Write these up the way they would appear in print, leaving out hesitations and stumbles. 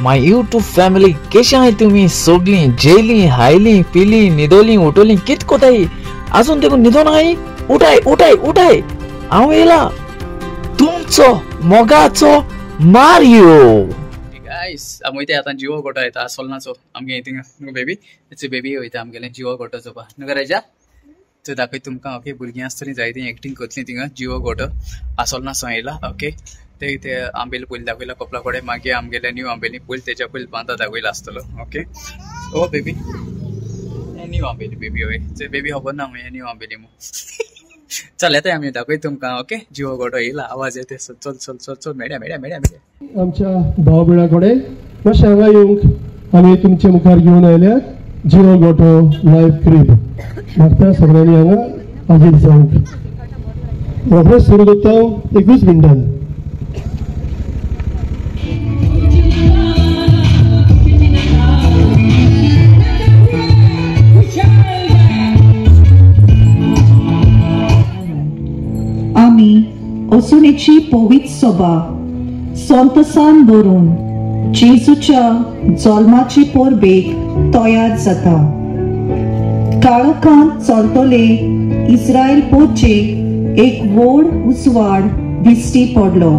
My YouTube family केशे आहाय तुमी सगळीं जेली हायली पिली न्हिदोली उठोली कित कोताय आजून तेकून न्हिदोन आहाय उठाय उठाय उठाय हांव येयला तुमचो मोगाचो मारियो। गायस आमी वयता आतां जिवो गोटो येता सोलनाचो आमगे थिंगा न्हू बेबी बेबी वयता आमगेलें जिवो गोटो चोवपा न्हू राजा तो दाखय तुमकां। ओके भुरगीं आसतलीं जायतीं एक्टींग करतलीं थिंगा जिवो गोटो आसोलनाचो येयला। ओके ते ते आंबेली पयलीं दाखयला कोपला कडेन मागीर आमगेले न्यू आंबेली पयलीं तेच्या पयलीं बांदा दाखयला आसतलो। ओके ओ बेबी न्यू आंबेली बेबी हय ते बेबी खबर ना मुगे न्यू आंबेली मू चल येता आमी दाखय तुमकां। ओके जिवो गोटो येयला आवाज येता चल चल चल चल मेळया मेळया मेळया मेळया। आमच्या भाव भयणा कडेन मातशें हांगा येवंक आमी तुमचे मुखार घेवन आयल्यात जिवो गोटो लायव्ह क्रीब मागता सगळ्यांनी हांगा हाजीर जावंक रोखडेच सुरू करता एकूच मिनटान। आमी असुनेची पवित्र सभा संतसान भरून जेजूच्या जल्माची परबेक तयार जाता। काळोखांत चलतले इस्रायल पोचेक एक व्हड उजवाड दिश्टी पडलो।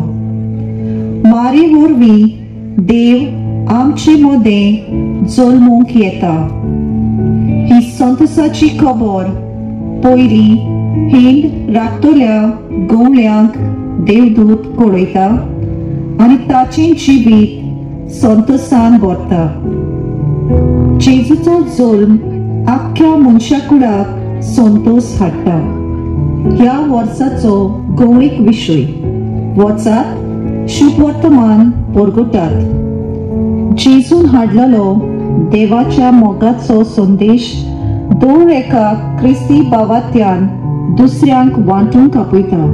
मारी वरवीं देव आमचे मदें जल्मूंक येता ही संतोसाची खबर पयली हिंड राखतल्या गवळ्यांक देवदूत कळयता आनी ताचें जिवीत संतोसान भरता। जेजूचो जल्म आख्ख्या मनशाकुळाक संतोष हाडटा। ह्या वर्साचो गवळीक विशय वचात शुभवर्तमान परगटात। जेजून हाडलेलो देवाच्या मोगाचो संदेश दर एका क्रिस्ती भावात्यान दुसऱ्यांक वांटूंक आपयता।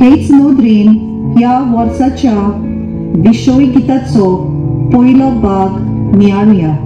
हेच नदरेन ह्या वर्साच्या विशय गिताचो पयलो भाग नियाळुया।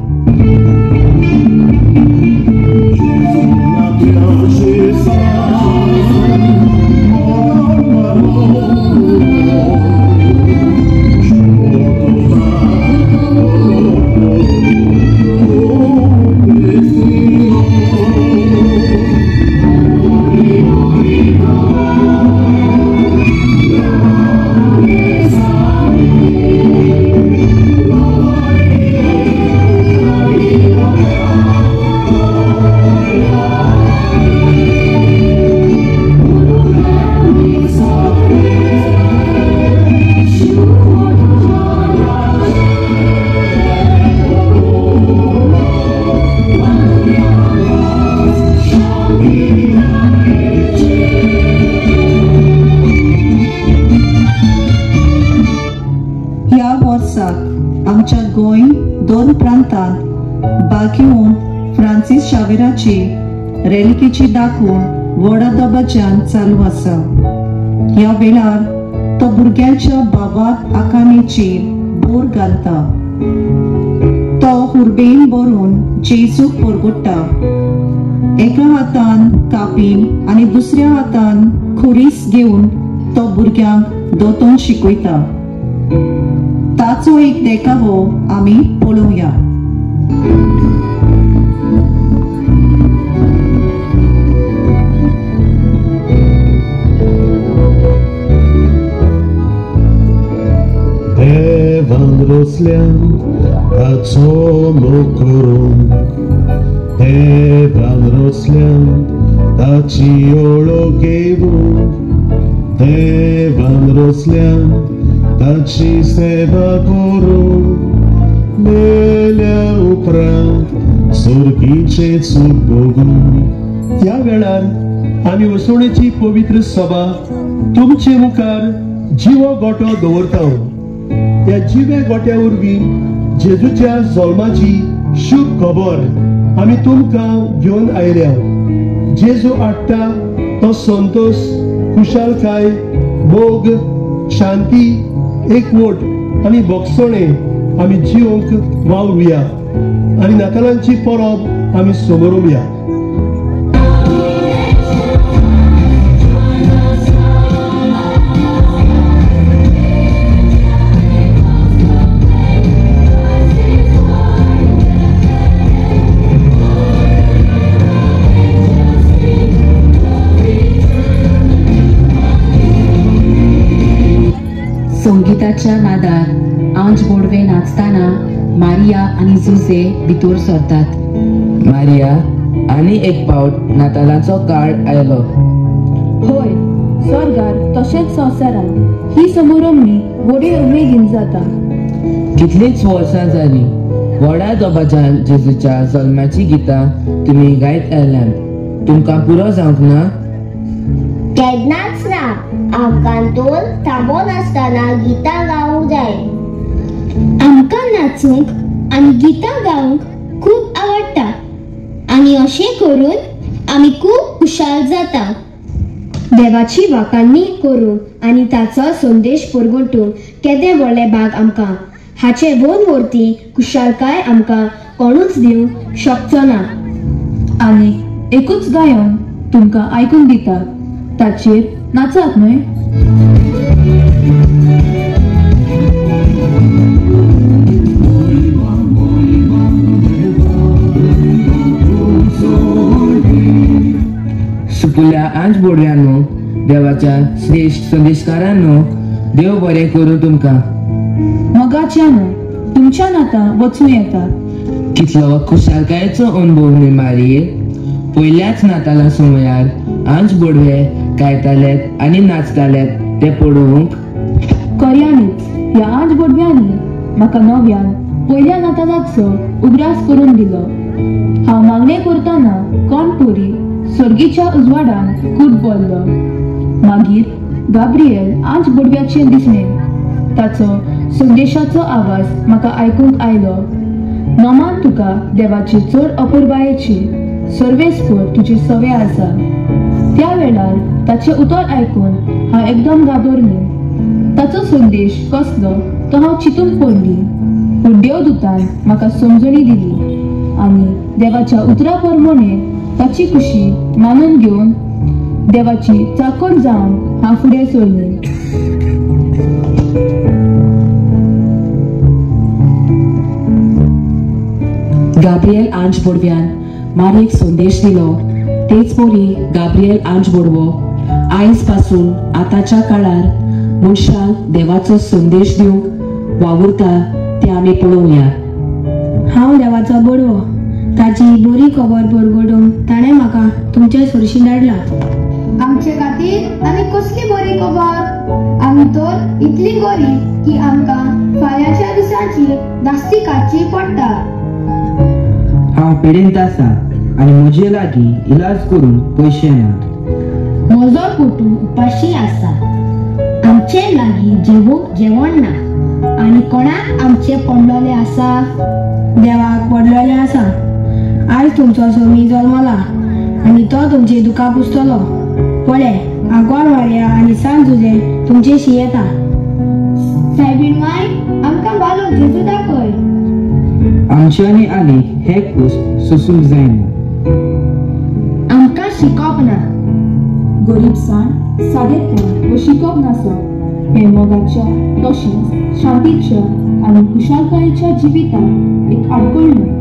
आमच्या गोंय दोन प्रांतांत बागेवन फ्रांसीस शावेराची रेलिकेची दाखवण व्हडा दबाज्यान चालू आसा। ह्या वेळार तो भुरग्यांच्या भावात आकामेची बोर घालता। तो हुर्बेन भरून जेजूक परगट्टा। एका हातान कापीन आनी दुसऱ्या हातान खुरीस घेवन तो भुरग्यांक दोतोन शिकयता। ताचो एक देखावो आमी पळोवया। देवान रोसल्यान ताचो मोग करूंक देवान रोसल्यान ताची ओळख घेवंक देवान रोसल्यान ताची सेवा करूंक मेल्या उपरांत सुर्गीचें सूख भोगूंक। ह्या वेळार आमी वसणेची पवित्र सभा तुमचे मुखार जिवो गोटो दवरता। ह्या जिव्या गोट्या वरवीं जेजूच्या जल्माची शुभ खबर आमी तुमकां घेवन आयल्या। जेजू हाडटा तो संतोष खुशालकाय मोग शांती एकवट आनी भोगसणे आमी जिवंक वावरुया आनी नातालांची परब आमी समरोवया। संगीताच्या नादार आंज बोडवे नाचताना मारिया आनी जुजे भितर सरतात. मारिया, आनी एक पावट नातालाचो काळ आयलो. होय, स्वर्गार तशेंच संवसारांत ही समोरमणी व्हडे उमेदीन जाता. कितलींच वर्सां जालीं व्हडा दबाज्यान जेजूच्या जल्माची गितां तुमी गायत आयल्यांत. तुमकां पुरो जावंक ना? केन्नाच ना. आमकां तोल थांबोनासतना गितां गावंक जाय. आमकां नाचूंक आनी गितां गावंक खूब आवडटा आनी अशें करून आमी खूब खुशाल जाता. देवाची वाखाणणी करूंक आनी ताचो संदेश परगटूंक केदें व्हडलें भाग आमकां. हाचे वोन वरती खुशालकाय आमकां कोणूच दिवंक शकचो ना. आनी एकूच गायन तुमकां आयकूंक दिता, ताचेर नाचात न्हय? सुपुल्या आंज बोडव्यांनो, देवाच्या श्रेश्ठ संदेशकारांनो, देव बरें करूं तुमकां. मोगाच्यानो, तुमच्यान आतां वचूं येता. कितलो खुशालकायेचो अनुभव न्हय मारिये? पयल्याच नाताला समयार आंज बोडवे गायतालेत आनी नाचतालेत ते पळोवंक. खऱ्यांनीच ह्या आंज बोडव्यांनी म्हाका नव्यान पयल्या नातालाचो उगडास करून दिलो. हांव मागणें करतना कोण पोरी स्वर्गीच्या उजवाडान कूट बोल्लो. मागीर गाब्रिएल आंज बोडव्याचें दिसणें ताचो संदेशाचो आवाज म्हाका आयकूंक आयलो. नोमान तुका देवाची चड अपुरबायेची सर्वेस्पर तुजे सवे आसा. त्या वेळार ताचें उतर आयकून हांव एकदम घाबरलें. ताचो संदेश कसलो तो हांव चिंतूंक पडली. पूण देवदूतान म्हाका समजणी दिली आनी देवाच्या उतरा प्रमाणे ताची खुशी मानून घेवन देवाची चाकर जावन हांव फुडें सरलें. गाब्रिएल आंज बोडव्यान मारियेक संदेश दिलो. तेच परी गाब्रिएल आंज बोडवो आयज पासून आतांच्या काळार मनशांक देवाचो संदेश दिवंक वावुरता ते आमी पळोवया. हांव देवाचो बोडवो, ताची बरी खबर परगटूंक ताणें म्हाका तुमचे सरशी धाडला. आमचे खातीर आनी कसली बरी खबर? आमी तर इतली गरीब की आमकां फाल्यांच्या दिसाची धास्ती काडची पडटा. हांव पिडेंत आसा आनी म्हजे लागीं इलाज करूंक पयशे ना. म्हजो कुटूंब उपाशी आसा. आमचे लागीं जेवूंक जेवण ना आनी कोणाक आमचें पडलेलें आसा? देवाक पडलेलें आसा. आयज तुमचो स्वामी जल्मला आनी तो तुमची दुकां पुसतलो. पळय, आगवार मारिया आनी सान जुजे तुमचेशी येता. सायबीण माय, आमकां बालो जेजू दाखय. आमच्यांनी आनी हे कूस सोसूंक जायना. आमकां शिकप ना. गरीबसाण, सादेपण व शिकप नासप हें मोगाच्या तशेंच शांतीच्या आनी खुशालकायेच्या जिवितांत एक आडखळ न्हय.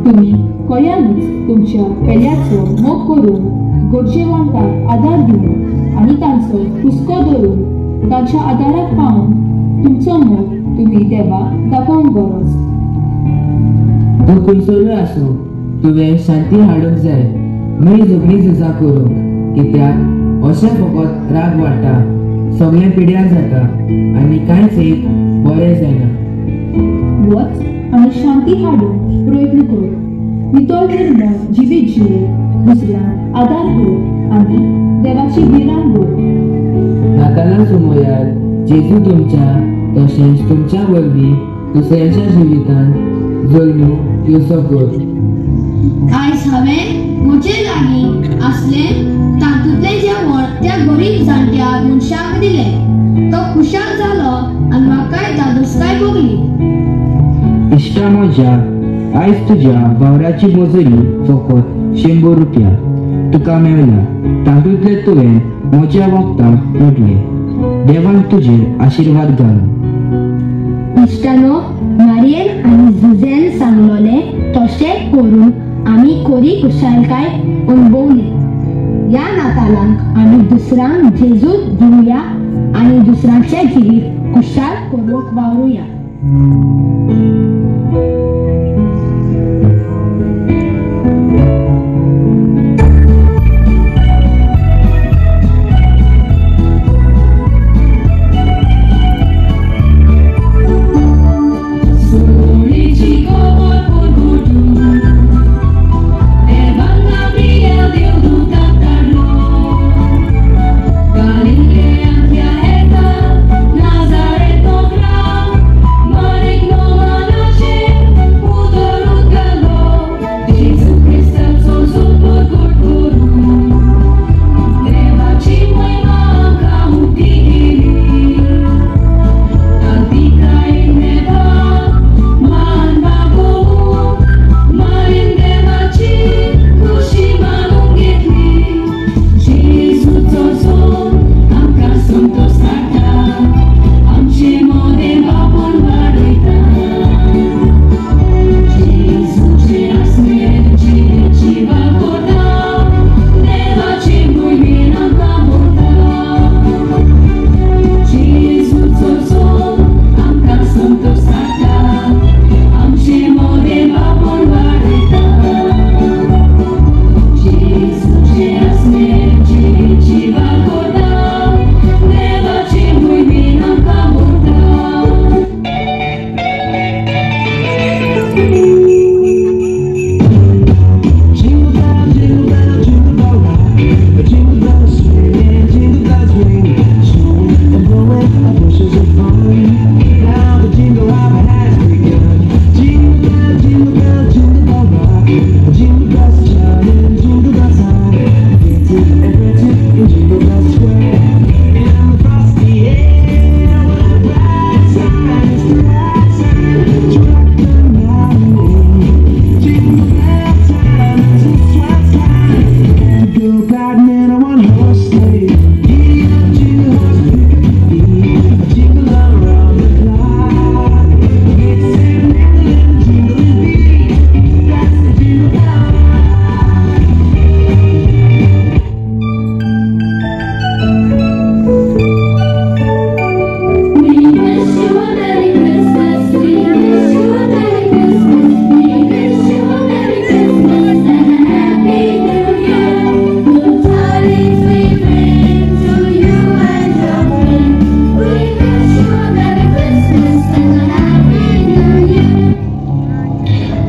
तुमी खऱ्यांनीच तुमच्या पेल्याचो मोग करून गरजेवंतांक आदार दिवन आनी तांचो हुस्को धरून तांच्या आदाराक पावून तुमचो मोग तुमी देवाक दाखोवंक गरज. तूं खंयसरूय आसूं, तुवें शांती हाडूंक जाय, न्हय झगडीं झुजां करूंक. कित्याक अशें फकत राग वाडटा, सगळें पिड्यार जाता आनी कांयच एक बरें जायना. वच आनी शांती हाडूंक प्रयत्न कर. नितळ निर्मळ जिवीत जिये, दुसऱ्यांक आदार कर आनी देवाची भिरांत दवर. नातालां सुमयार जेजू तुमच्या तशेंच तुमच्या वरवीं दुसऱ्यांच्या जिवितांत जल्मूंक येवचो कर. आयज हांवें म्हजे लागीं आसलें तातूंतलें जेवण त्या गरीब जाणट्या मनशाक दिलें. तो खुशाल जालो आनी म्हाकाय धादोसकाय भोगली. इश्टा म्हज्या, आयज तुज्या वावराची मजुरी फकत 100 रुपया तुका मेळ्ळ्या. तातूंतले तुवें म्हज्या वखदाक मोडले. देवान तुजेर आशिर्वाद घालूं. इश्टानो, मारियेन आनी जुजेन सांगलोलें तशें करून आमी खरी खुशालकाय अणभवली. ह्या नातालांक आमी दुसऱ्यांक जेजू दिवया आनी दुसऱ्यांचें जिवीत खुशाल करूंक वावरुया.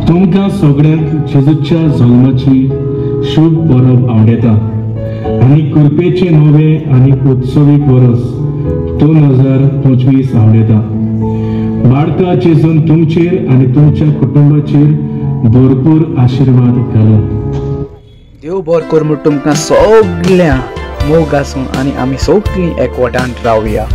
तुमकां सगळ्यांक जेजूच्या जल्माची शुभ परब आवडटा आनी कृपेचे नवे आनी उत्सवीक वर्स 2025 आवडटा. बाळका जेजून तुमचेर आनी तुमच्या कुटुंबाचेर भरपूर आशिर्वाद घालूं. देव बरो कर म्हूण तुमकां सगळ्यांक मोग आसूं आनी आमी सगळीं एकवटान रावया.